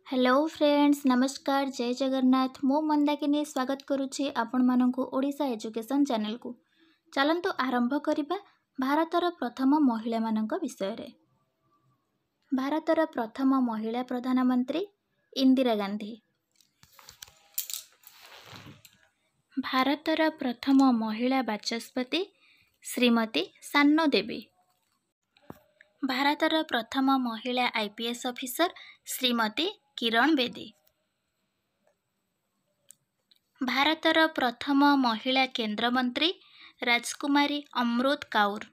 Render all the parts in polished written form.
Hello friends, ନମସ୍କାର, ଜୟ ଜଗନ୍ନାଥ। ମୁଁ ମନ୍ଦାକିନୀ ସ୍ୱାଗତ କରୁଛି ଆପଣମାନଙ୍କୁ ଓଡ଼ିଶା ଏଜୁକେସନ୍ ଚ୍ୟାନେଲକୁ। ଚାଲନ୍ତୁ ଆରମ୍ଭ କରିବା ଭାରତର ପ୍ରଥମ ମହିଳାମାନଙ୍କ ବିଷୟରେ। ଭାରତର ପ୍ରଥମ ମହିଳା ପ୍ରଧାନମନ୍ତ୍ରୀ ଇନ୍ଦିରା ଗାନ୍ଧୀ। ଭାରତର ପ୍ରଥମ ମହିଳା ବାଚସ୍ପତି ଶ୍ରୀମତୀ ସାନୋ ଦେବୀ। ଭାରତର ପ୍ରଥମ ମହିଳା ଆଇପିଏସ୍ ଅଫିସର ଶ୍ରୀମତୀ କିରଣ ବେଦୀ। ଭାରତର ପ୍ରଥମ ମହିଳା କେନ୍ଦ୍ରମନ୍ତ୍ରୀ ରାଜକୁମାରୀ ଅମୃତ କାଉର।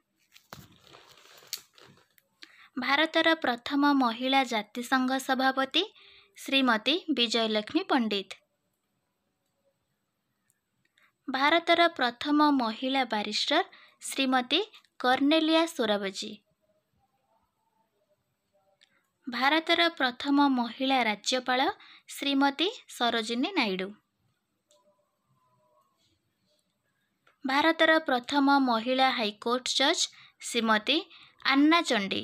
ଭାରତର ପ୍ରଥମ ମହିଳା ଜାତିସଂଘ ସଭାପତି ଶ୍ରୀମତୀ ବିଜୟଲକ୍ଷ୍ମୀ ପଣ୍ଡିତ। ଭାରତର ପ୍ରଥମ ମହିଳା ବାରିଷ୍ଟର ଶ୍ରୀମତୀ କର୍ଣ୍ଣେଲିଆ ସୋରାବଜୀ। ଭାରତର ପ୍ରଥମ ମହିଳା ରାଜ୍ୟପାଳ ଶ୍ରୀମତୀ ସରୋଜିନୀ ନାଇଡୁ। ଭାରତର ପ୍ରଥମ ମହିଳା ହାଇକୋର୍ଟ ଜଜ୍ ଶ୍ରୀମତୀ ଆନ୍ନା ଚଣ୍ଡୀ।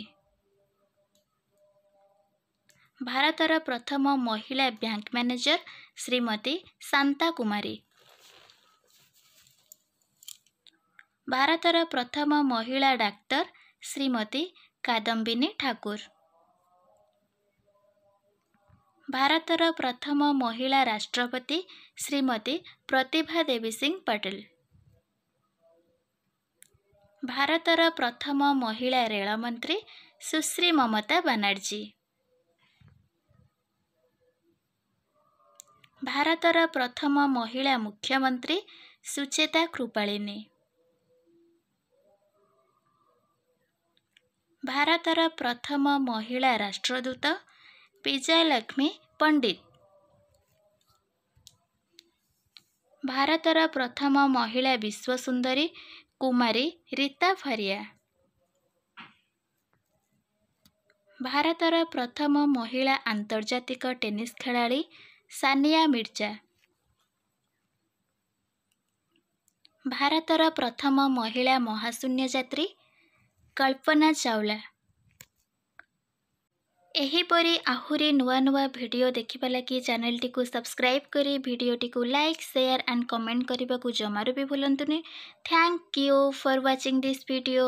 ଭାରତର ପ୍ରଥମ ମହିଳା ବ୍ୟାଙ୍କ ମ୍ୟାନେଜର ଶ୍ରୀମତୀ ଶାନ୍ତା କୁମାରୀ। ଭାରତର ପ୍ରଥମ ମହିଳା ଡାକ୍ତର ଶ୍ରୀମତୀ କାଦମ୍ବିନୀ ଠାକୁର। ଭାରତର ପ୍ରଥମ ମହିଳା ରାଷ୍ଟ୍ରପତି ଶ୍ରୀମତୀ ପ୍ରତିଭା ଦେବୀ ସିଂ ପଟେଲ। ଭାରତର ପ୍ରଥମ ମହିଳା ରେଳମନ୍ତ୍ରୀ ସୁଶ୍ରୀ ମମତା ବାନାର୍ଜୀ। ଭାରତର ପ୍ରଥମ ମହିଳା ମୁଖ୍ୟମନ୍ତ୍ରୀ ସୁଚେତା କୃପାଳିନୀ। ଭାରତର ପ୍ରଥମ ମହିଳା ରାଷ୍ଟ୍ରଦୂତ ବିଜୟଲକ୍ଷ୍ମୀ ପଣ୍ଡିତ। ଭାରତର ପ୍ରଥମ ମହିଳା ବିଶ୍ୱ ସୁନ୍ଦରୀ କୁମାରୀ ରୀତା ଫରିଆ। ଭାରତର ପ୍ରଥମ ମହିଳା ଆନ୍ତର୍ଜାତିକ ଟେନିସ୍ ଖେଳାଳି ସାନିଆ ମିର୍ଜା। ଭାରତର ପ୍ରଥମ ମହିଳା ମହାଶୂନ୍ୟ ଯାତ୍ରୀ କଳ୍ପନା ଚାୱଲା। ଏହିପରି ଆହୁରି ନୂଆ ନୂଆ ଭିଡ଼ିଓ ଦେଖିବା ଲାଗି ଚ୍ୟାନେଲଟିକୁ ସବସ୍କ୍ରାଇବ୍ କରି ଭିଡ଼ିଓଟିକୁ ଲାଇକ୍, ସେୟାର ଆଣ୍ଡ କମେଣ୍ଟ କରିବାକୁ ଜମାରୁ ବି ଭୁଲନ୍ତୁନି। Thank you for watching this video.